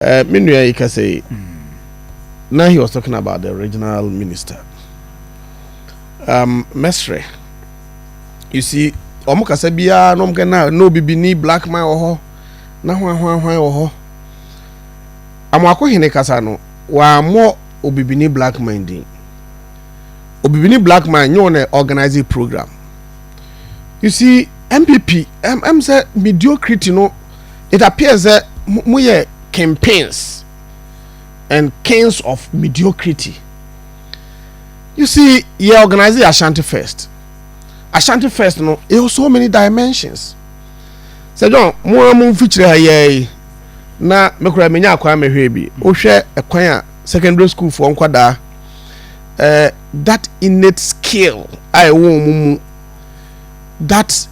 Me nua yi kasa yi na he was talking about the regional minister mɛsrɛ, you see, ɔmo kasa biara na ɔmo kɛ na obibi ni black man wɔ hɔ na hwan hwan hwan wɔ hɔ. Amoakohene kasa no, wàmɔ obibini black man din. Obibini black man nyɛ wɔn organize program. You see, NPP sɛ mediocrity no, it appears sɛ mo yɛ campaigns and kings of mediocrity. You see, yɛ organize Ashanti First. Ashanti First no, it was so many dimensions. Sɛ John, mo a mo mfikyire ha yɛ yi na mekura menya akwan mehwɛ bi, wohwɛ ɛkwan a secondary school foɔ nkwadaa that innate skill a ɛwɔ wɔn mu, that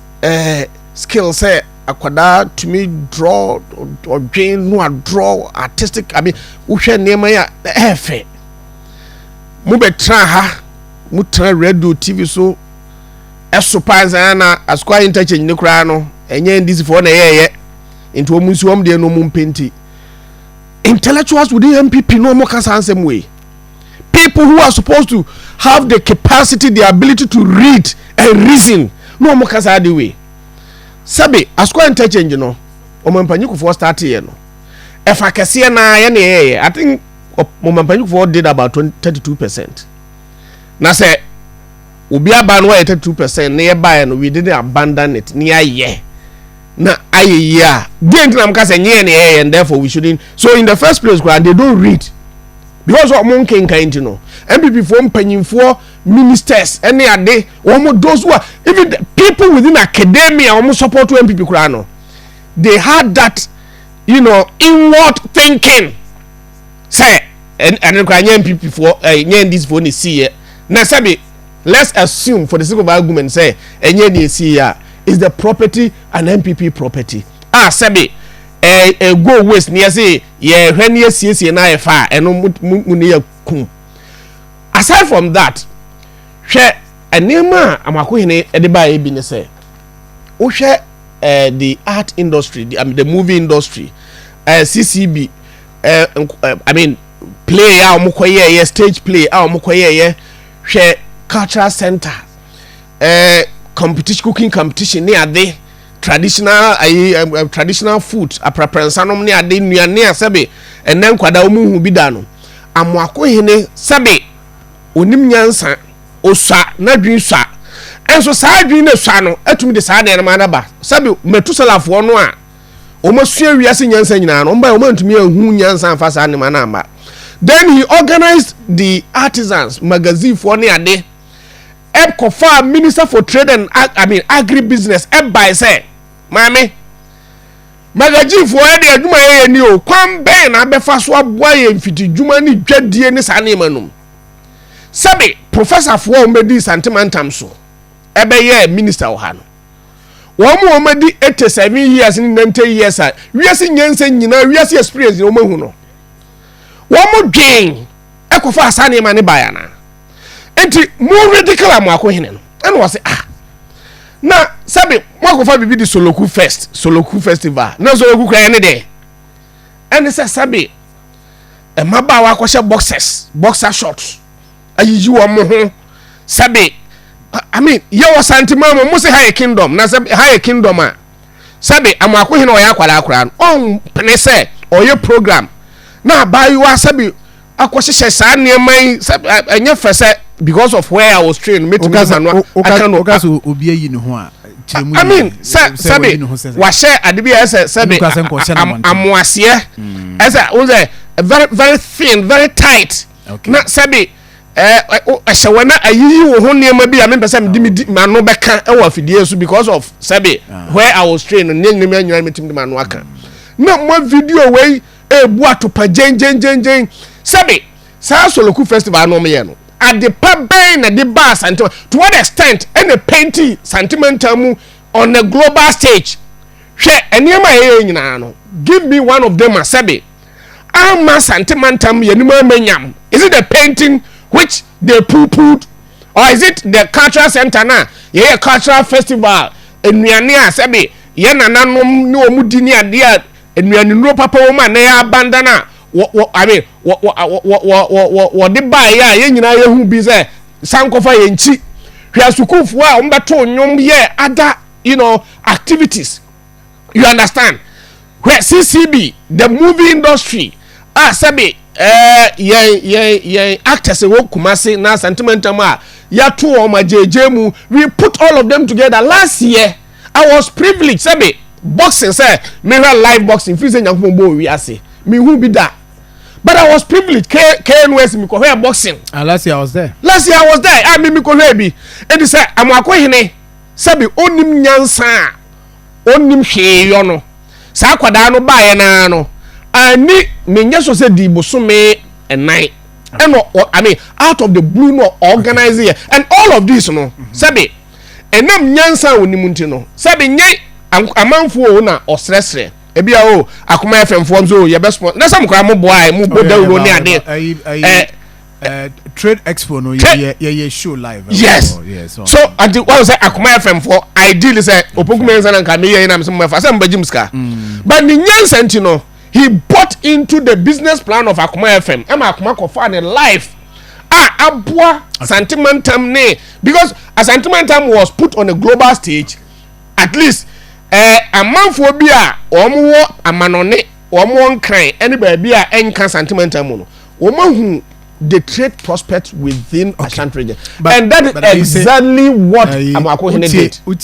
skill sɛ akwadaa tumi draw, ɔdwen no a draw artistic, I mean, wohwɛ nneɛma yi a ɛyɛ fɛ. Mo bɛ tena ha, mo tena radio, TV so, ɛso paa na Asokwa Interchange ne koraa no, ɛnyɛ NDC foɔ na ɛyɛɛyɛ, nti wɔn nsi wɔn deɛ no wɔn mpenti. Intellectuals within NPP no, wɔn kasa nsɛm wei, people who are supposed to have the capacity, the ability to read and reason, no, wɔn kasa ade wei. Sɛbi, Asokwa Interchange no, wɔn mpanyinfoɔ start yɛ no, ɛfa kɛseɛ naa yɛ na yɛyɛ. I think wɔn mpanyinfoɔ did about 32%. Na sɛ obi aba no, wɔyɛ 32% na yɛ baeɛ no, we didn't abandon it ne yɛayɛ na ayɛ yie a deɛ nti na mo ka sɛ nyɛ na yɛyɛ, and therefore we shouldn't. So in the first place koraa, they don't read because ɔmo nkenkan. Ti no, NPP foɔ mpanyinfoɔ, ministers ɛne ade wɔn, those who are even the people within academia, wɔn support NPP koraa no, they had that inward thinking sɛ ɛne koraa nyɛ NPP foɔ, nyɛ NDC foɔ na esi yɛ. Na sɛbi, let's assume for the sake of argument sɛ ɛnyɛ na esi yɛ a, is the property an NPP property a sɛbi ɛ ɛ go waste ni yɛ sɛ yɛhwɛ ni yɛsiesie na yɛ fa a ɛno mu ni yɛ kum. Aside from that, hwɛ nneɛma a Amoakohene ɛde baa yɛ bi ne sɛ wohwɛ the art industry, I mean, the movie industry, CCB, I mean, play a wɔn kɔ yɛɛyɛ, stage play a wɔn kɔ yɛɛyɛ. Hwɛ cultural center, competition, cooking competition ne ade, traditional ayi, traditional food, aprapransanom ne ade, nnuane a sɛbi ɛnɛ nkwadaa wɔn hu bi da no. Amoakohene, sɛbi, onim nyansa, osua n'adwene sua, ɛnso saa adwene no sua no atumi de saa nneɛma no ba. Sɛbi, Metusalafoɔ no a wɔn asua wiase nyansa nyinaa no, wɔn ba wɔn antumi ahu nyansa nfa saa nneɛma no amba. Then he organized the artisans magazine foɔ ne ade, ɛkɔfa Minister for Trade and, I mean, Agri Business ɛbae sɛ maame magazine foɔ ɛde adwuma yɛ ni o, kwan bɛn na abɛfa so aboa yɛ mfiti dwuma ne dwadie ne saa nneɛma no mu. Sɛbi, professor foɔ a wɔn bɛdi Santemantam so ɛbɛyɛ minister wɔ ha no, wɔn mu wɔn adi 87 years ne 90 years a wiase nyansa nyinaa, wiase experience na wɔn ahu no, wɔn mo dwen ɛkɔfa asa nneɛma ne baeɛ na nti mo ridicule Amoakohene no. Ɛna wɔsɛ, ah, na sɛbi, mo akɔfa bibi di Soloku Fest, Soloku Festival, na Soloku kura yɛ ne deɛ ɛne sɛ sɛbi mmabaawa akɔhyɛ boxers, boxer shorts, ayiyi wɔn mo ho. Sɛbi, I mean, yɛ wɔ Santima mu, mo sɛ ha yɛ kingdom, na sɛ ha yɛ kingdom a, sɛbi, Amoakohene ɔyɛ akwadaa akwadaa no, ɔmpene sɛ ɔyɛ program na abaayewa sɛbi akɔhyehyɛ saa nneɛma yi. Sɛbi, ɛnyɛ fɛ sɛ because of where I was trained, metumi ma no aka no. Woka sɛ obi ayi ne ho a, kyerɛ mu. I mean, sɛ sɛbi wahyɛ ade bi a ɛsɛ sɛbi amoaseɛ, ɛsɛ o sɛ very very thin, very tight, na sɛbi ɛhyɛ wɔn na ayiyi wo ho nneɛma bi a mepɛ sɛ mede mi di m'ano bɛka ɛwɔ afidie so because of sɛbi where I was trained ne nneɛma nyinaa metumi de m'ano aka. Na mo video wei ebu atopa gyengyengyengyen. Sɛbi, saa Soloku Festival no, ɔmo yɛ no, adepa bɛn na de ba Asante? To what extent ɛna painting Santimantam mu on a global stage? Hwɛ nneɛma a yɛyɛ nyinaa no, give me one of them a sɛbi ama Santimantam yɛn ama nyam. Is it the painting which they poo-pooed, or is it the cultural center na yɛyɛ cultural festival, nnuane a sɛbi yɛn nananom ne wɔn di ne adeɛ a Nnuanenuro papa wɔ mu a na yɛ abandan a wɔ wɔ I mean wɔ wɔ wɔ wɔ wɔ wɔ wɔde baeɛ a yɛn nyinaa yɛhu bi sɛ sankɔfa yɛn nkyi. Hwɛ, asukuufoɔ a wɔbɛto nnwom, yɛ other activities, you understand? Hwɛ CCB, the movie industry a sɛbi yɛn actors wɔ Kumase na Asantemantam a yɛato wɔn agyegye mu, we put all of them together. Last year I was privileged, sɛbi, boxing, sɛ mehwɛ live boxing firi sɛ Nyankopɔn bɔ owi mehu bi da, but I was privileged, K KNUST mi kɔhwɛ boxing. Ah, last year I was there. Last year I was there a mi kɔhwɛ bi. Edi sɛ Amoakohene, sɛbi, onim nyansa a onim hwee yɔ no, saa akwadaa no baayɛ naa no ani menyɛ so sɛ di bosome 4 ɛna I mean, out of the blue no, organize yɛ and all of this no, sɛbi, ɛnam nyansa a onim nti no, sɛbi, nye amanfoɔ o na ɔsrɛsrɛ ebi a o Akoma FM foɔ nso yɛ bɛ sponsor na sɛ mo kora mo boa mo bɔ dawuro ne ade. Trade Expo no, yɛ yɛ show live. Yes. Yes. So anti wɔn sɛ Akoma FM foɔ, ideally sɛ Opoku Mɛnsa na nka mi yɛ yi na mi sɛ mo ɛfa sɛ mo bɛ gye mu sika, but ne nyansa nti no, he bought into the business plan of Akoma FM, ɛma Akoma kɔfa ne life a aboa Asantemantam ne, because Asantemantam was put on a global stage. At least amanfoɔ bi a wɔn wɔ amanɔne, wɔn wɔ Nkran ɛne baabi a ɛnka Asantemantam mu no, wɔn ahu the trade prospect within Ashanti Region. But, and that is but exactly what Amoakohene did. Utie.